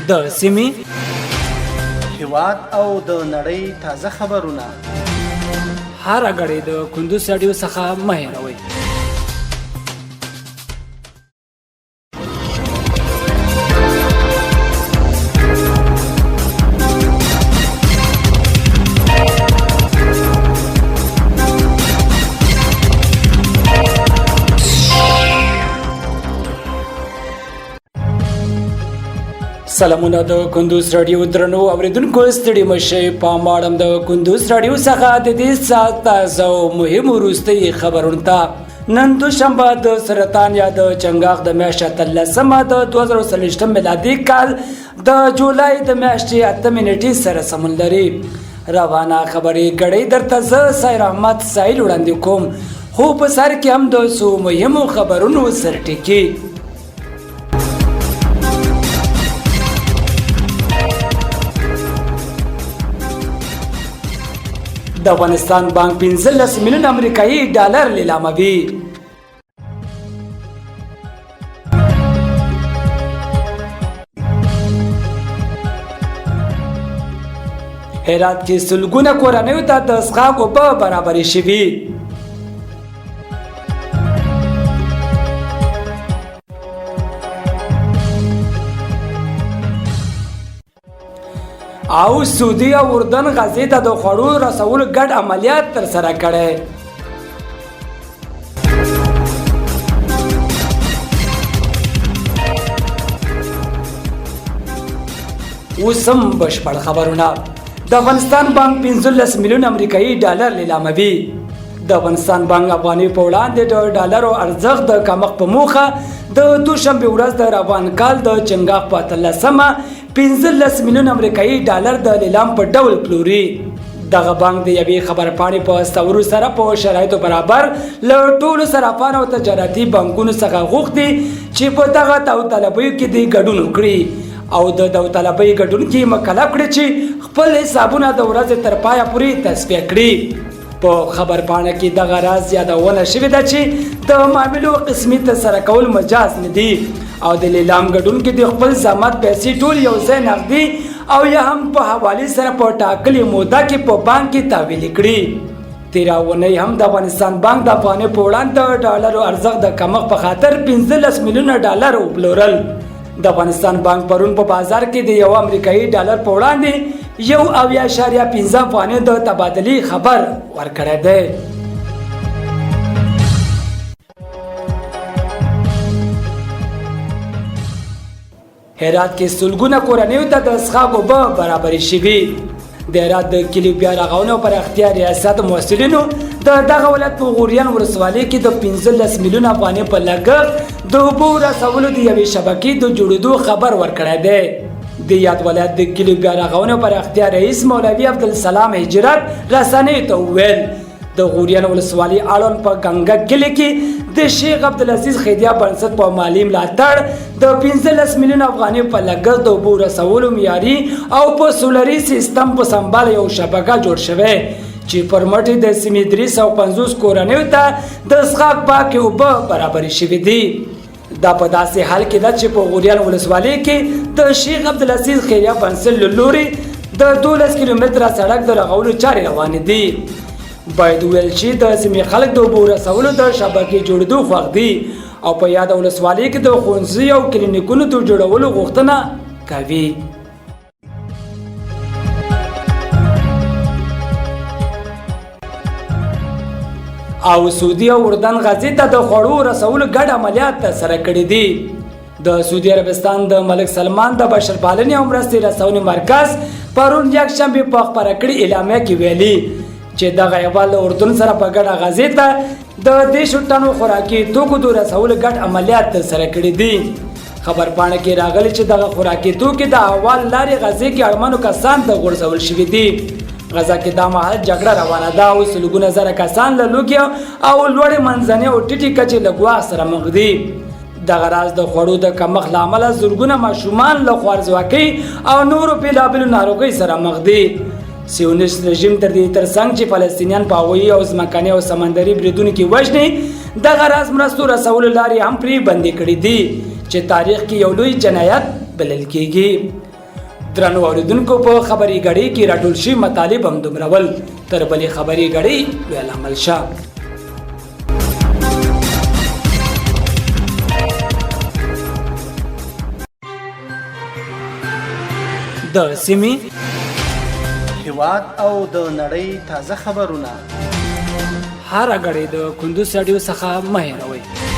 د سیمې، هیواد او د نړۍ تازه خبرونه هره ګړۍ د کندوز راډیو څخه مه هېروئ. سلامونه د کندوز راډیو درنو اوریدونکو، ستړي مشه پاماړم د کندوز راډیو څخه د دې ساعت تازه او مهم وروستي خبرونه ته. نن دوشنبه د سرطان یا د چنګاښ د میاشتې 18مه د 2023 میلادي کال د جولای د میاشتې 8 نیټې سره سمون لري. روانه خبرې ګړۍ درته زه سایر احمد سایل وړاندې کوم، خو په سر کې هم د څو مهمو خبرونو سرټکي. د افغانستان بانک 15 میلیون امریکایي ډالر لیلاموي. هرات کې سلګونه کورنیو ته د څښاک اوبه برابرې شوي. او سعودي او اردن غزې ته د خوړو رسولو ګډ عملیات ترسره کړی. اوس هم بشپړ خبرونه. د افغانستان بانک 15 میلیون امریکایي ډالر لیلاموي. د افغانستان بانک افغانۍ په وړاندې د ډالرو ارزښت د کمښت په موخه د دوشنبې ورځ د روان کال د چنګاښ په 18مه 15 میلیون امریکایي ډالر د لیلام په ډول پلوري. دغه بانک د یوې خبرپاڼې په استولو سره په شرایطو برابر له ټولو صرافانو او تجارتي بانکونو څخه غوښتي چې په دغه داوطلبیو کې دې ګډون وکړي او د داوطلبۍ ګډون کې مکلف کړي چې خپل حسابونه د ورځې تر پایه پورې تصفیه کړي. په خبرپاڼه کې دغه راز یادونه شوې ده چې د معاملو قسمي ترسره کول مجاز نه دي او د لیلام ګډونکي د خپل زحمت پیسې ټول یو ځای نغدي او یا هم په حوالې سره په ټاکلې موده کې په بانک کې تحویل کړي. تېره اونۍ هم د افغانستان بانک د افغانۍ په وړاندې د ډالرو ارزښت د کمښت په خاطر 15 میلیونه ډالر وپلورل. د افغانستان بانک پرون په بازار کې د یو امریکایي ډالر په وړاندې 71.5 افغانۍ د تبادلې خبر ورکړی دی. هرات کې سلګونه کورنیو ته د څښاک اوبه برابرې شوي. د هرات د کلیو بیا رغونې او پراختیا ریاست مسؤلینو د دغه ولایت په غوریان ولسوالۍ کې د 15 میلیون افغانۍ په لګښت د اوبو رسولو د یوې شبکې د جوړېدو خبر ورکړی دی. د یاد ولایت د کلیو بیا رغونې او پراختیا رئیس مولوي عبدالسلام هجرت رسنیو ته وویل، د غوریان ولسوالۍ اړوند په ګنګه کلي کې د شیخ عبدالعزیز خیریه بنسټ په مالي ملاتړ د 15 میلیون افغانیو په لګښت د اوبو رسولو معیاري او په سولري سیستم په سمبال یو شبکه جوړ شوی چې پر مټ یې د سیمې 350 کورنیو ته د څښاک پاکې اوبه برابرې شوې دي. دا په داسې حال کې ده چې په غوریان ولسوالۍ کې د شیخ عبدالعزیز خیریه بنسټ له لوري د 12 کیلومتره سړک د رغولو چارې روانې دي. باید وویل شي د سیمې خلک د اوبو رسولو د شبکې جوړېدو خوښ دي او په یاده ولسوالۍ کې د ښوونځیو او کلینیکونو د جوړولو غوښتنه کوي. او سعودي او اردن غزې ته د خوړو رسولو ګډ عملیات ترسره کړي دي. د سعودي عربستان د ملک سلمان د بشرپالنې او مرستې رسونې مرکز پرون یکشنبه په خپره کړې اعلامیه کې ویلي چې دغه هېواد له اردن سره په ګډه غزې ته د 30 ټنو خوراکي توکو د رسولو ګډ عملیات ترسره کړي دي. خبرپاڼه کې راغلي چې دغه خوراکي توکي د احوال لارې غزې کې اړمنو کسان ته غورځول شوي دي. غزه کې دا مهال جګړه روانه ده او سلګونه زره کسان له لوږې او لوړې منځنۍ او ټیټې کچې له ګواښ سره مخ دي. دغه راز د خوړو د کمښت له امله زرګونه ماشومان له خوارځواکۍ او نورو بېلابېلو ناروغیو سره مخ دي. سیونیست رژیم تر دې ترڅنګ چې فلسطینیان په هوایي او ځمکني او سمندري بریدونو کې وژني، دغه راز مرستو رسولو لارې هم پرې بندې کړې دي چې تاریخ کې یو لوی جنایت بلل کیږي. درنو اوریدونکو، په خبري ګړۍ کې راټول شوي مطالب هم دومره ول. تر بلې خبري ګړۍ، لوی لامل شه. د سیمې، هیواد او د نړۍ تازه خبرونه هره ګړۍ د کندوز راډیو څخه مه هېروئ.